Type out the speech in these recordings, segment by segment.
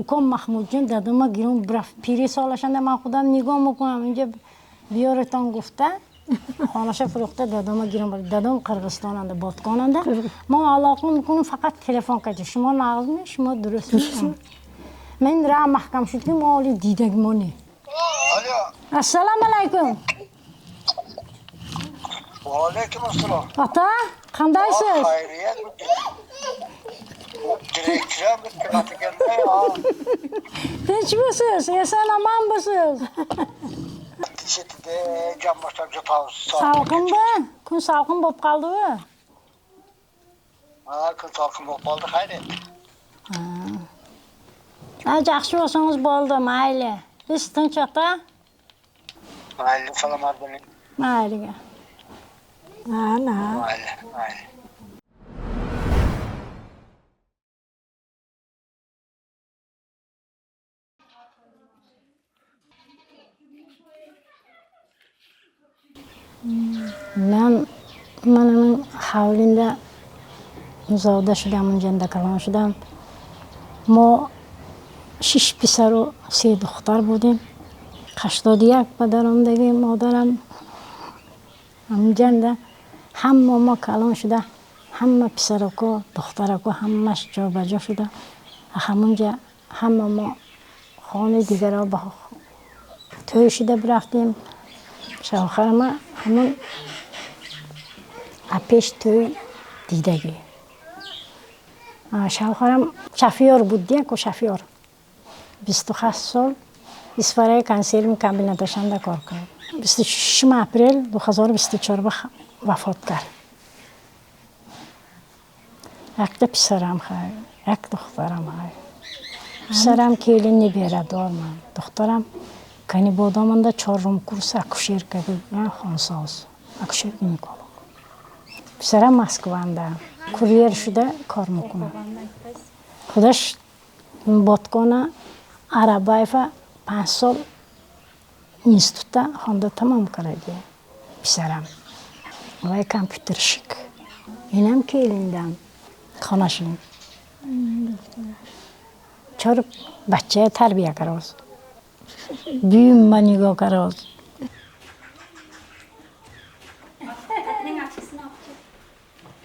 Уком Маҳмудҷон дадома гирон рафт, пири солашанда ман худам нигоҳ мекунам, инҷа биёретон гуфта, хонаша фурӯхта дадома гирон бурд. Дадом Қирғизстонанда, Ботконанда. Мо алоқа мекунем фақат телефон карда. Шумо нағзми, шумо дурустми? Ман роҳ маҳкам шуд ки мо оли дидагимо не. Alo. Ассалому алайкум. Aleyküm assalam. Ата, кандайсыз? Xayriyat. Direktörüm bitti geldi ya. Tinchmisiz? Eson omonmisiz? Chetida jam boshlab jotamiz. Salqinmi? Kun salqin bo'lib qoldimi? Ha, kun salqin bo'lib qoldi, xayriyat. Ha, yaxshi bo'lsangiz bo'ldi, mayli. Biz tinch ota. Mayli, salomat bo'ling. Mayliga. Ana. Mayli, mayli. Ман манамин ҳавлинда зода шудам, унҷанда калон шудам. Мо шиш писару се духтар будем. 81 падаромдаги модарам ҳамҷанда ҳама мо калон шуда, ҳама писарако, духтарако ҳамаш ҷобаҷо шуда. Ҳамунҷа ҳама мо хонаи дигаро ба тӯй шуда бирафтем. Шавҳарама ҳамун апеш тӯй дидагӣ. Шавҳарам шофёр буд, яко шофёр. 28 сол Исфараи консервни комбинаташанда кор кард. 26 апрел 2024 вафот кард. Якта писарам хай, як духтарам хай. Писарам келин неберадор ман. Духтарам Канибодоманда чорум курс акушерка хонсоз, акушер гинеколог. Писарам Москванда курьер шуда кор мекунад. Худаш Боткона Арабаева 5 сол институтта хонда тамом кардаги писарам. Вай компютерщик. Инам келиндам хонашин. 4 бача тарбия кароз. Бүйүм нигоҳ кароз.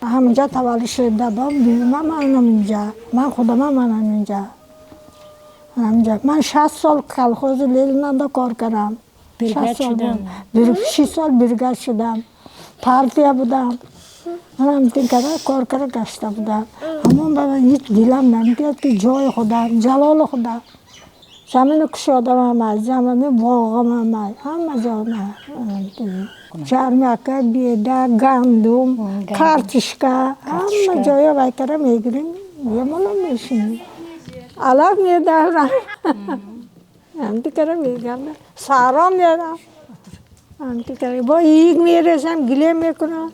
Ҳаминҷа таваллуд шуд дадом, бүйүмам ҳаминҷа. Ман худамам ҳаминҷа. Ҳаминҷа. Ман 60 сол колхози Ленинда кор кардам. Бригад шудам. 6 сол бригад шудам. Партия будам. Ман ҳамин кара кор кара гашта будам. Ҳамон ба ман ҳеҷ дилам намегирад ки ҷои худам, ҷалоли худам. Замини кушодам ҳама, замини боғам ҳама, ҳама ҷо чармака, беда, гандум, картишка, ҳама ҷоя вай кара мегирем, бемалол мешинем. Алаф медарам, ҳамти кара мегардам, саҳро мерам, ҳамти кара бо иг мерезам, гилем мекунам.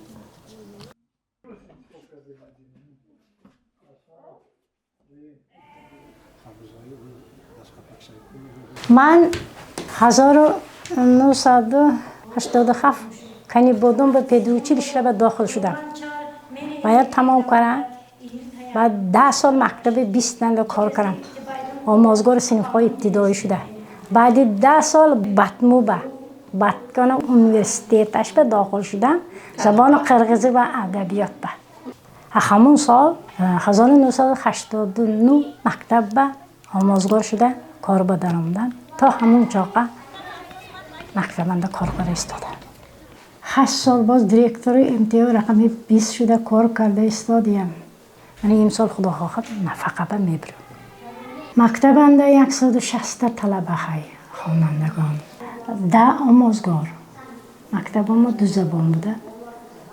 Ман 1987 Канибодом ба педучилище ба дохил шудам. Бояд тамом кардам. Баъд 10 сол мактаби 20 кор кардам. Омӯзгори синфҳои ибтидоӣ шуда. Баъди 10 сол Батмуба, Баткана университеташ ба дохил шудам. Забони қирғизӣ ва адабиёт ба. Ҳамон сол 1989 мактаб ба омӯзгор шуда кор ба даромадам. То ҳамон чоқа мактабанда кор карда истодам. 8 сол боз директори МТО рақами 20 шуда кор карда истодиям. Ман имсол худо хоҳад нафақа ба мебирам. Мактабанда 160 талаба ҳай хонандагон. 10 омӯзгор. Мактабамо ду забон буда.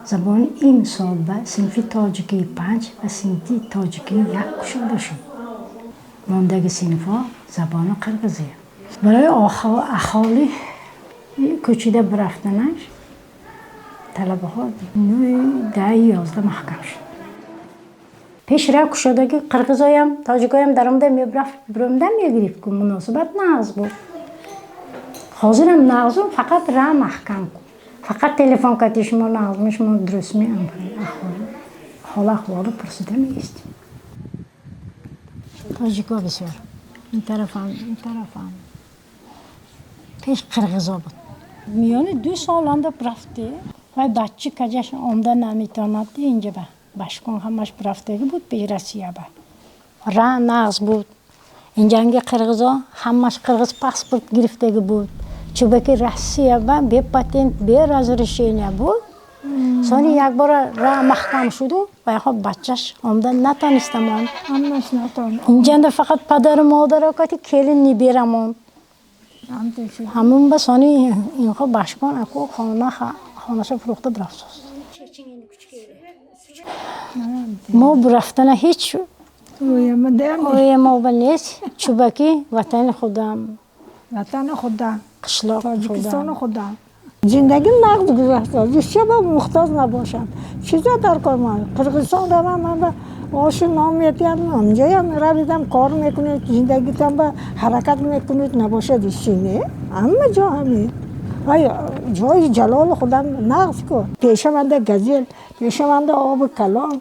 Забони имсол ба синфи тоҷикии 5 ва синфи тоҷикии 1 кушода шуд. Мондаги синфҳо забони қирғизӣ. Барои аҳолӣ кӯчида бирафтанаш талабаҳо 9, 10, 11 маҳкам шуд. Пешрав кушодаги қирғизоям, тоҷикоям даромада мебирафт, биромда мегирифт, ку муносибат нағз буд. Ҳозирам нағзу, фақат ра маҳкам ку. Фақат телефон карди шумо нағзми, шумо дурустми, аҳолӣ ҳол аҳволу пурсида меистем. Тоҷико бисёр. Ин тарафам, ин тарафам. Пеш қирғизо буд. Миёни 2 сол анда рафте. Вай баччи каҷаш омда наметавонад инҷа ба. Башкон ҳамаш рафтагӣ буд пеш Россия ба. Ра нағз буд. Инҷанги қирғизо ҳамаш қирғиз паспорт гирифтагӣ буд. Чунки Россия ба бе патент, бе разрешения буд. Сони якбора ра маҳкам шуду вайхо баччаш омда натонистамон. Ҳамаш натон. Инҷанда фақат падару модаро кати келин ниберамон. Ҳамун ба сони инхо башкон аку хона хонаша фурӯхта бирафтост. Мо рафтана ҳеҷ ӯе мо ба нест, чубаки ватани худам. Ватани худам. Қишлоқ. Тоҷикистони худам. Зиндагӣ нағз гузашта, ҳеҷ ба муҳтоҷ набошам. Чиза дар кор ман Қирғизистон равам, ман ба ошу нон метиҳам, онҷоям равидам, кор мекунед, зиндагитон ба ҳаракат мекунед, набошад ҳеҷи не. Ҳама ҷо ҳамин. Вай ҷои ҷалоли худам нағз ку. Пешаванда газел, пешаванда оби калон.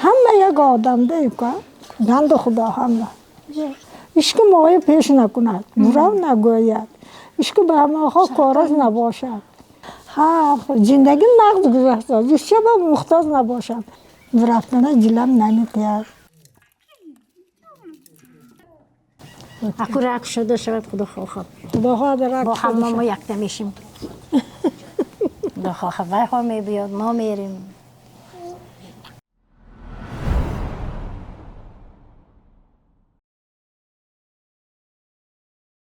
Ҳама як одамда ка. Банди худо ҳама. Ҳички моя пеш накунад, бурав нагӯяд. Ҳички ба ҳамаҳо кораш набошад. Ҳа, зиндагӣ нағз гузашта, ҳеҷ ба муҳтоҷ набошам. Рафтана дилам наметиҳад. Аку рак шуда шавад, худо хоҳад. Худо хоҳад рак. Бо ҳама мо якта мешим. Худо хоҳад, вайҳо мебиёд, мо мерем.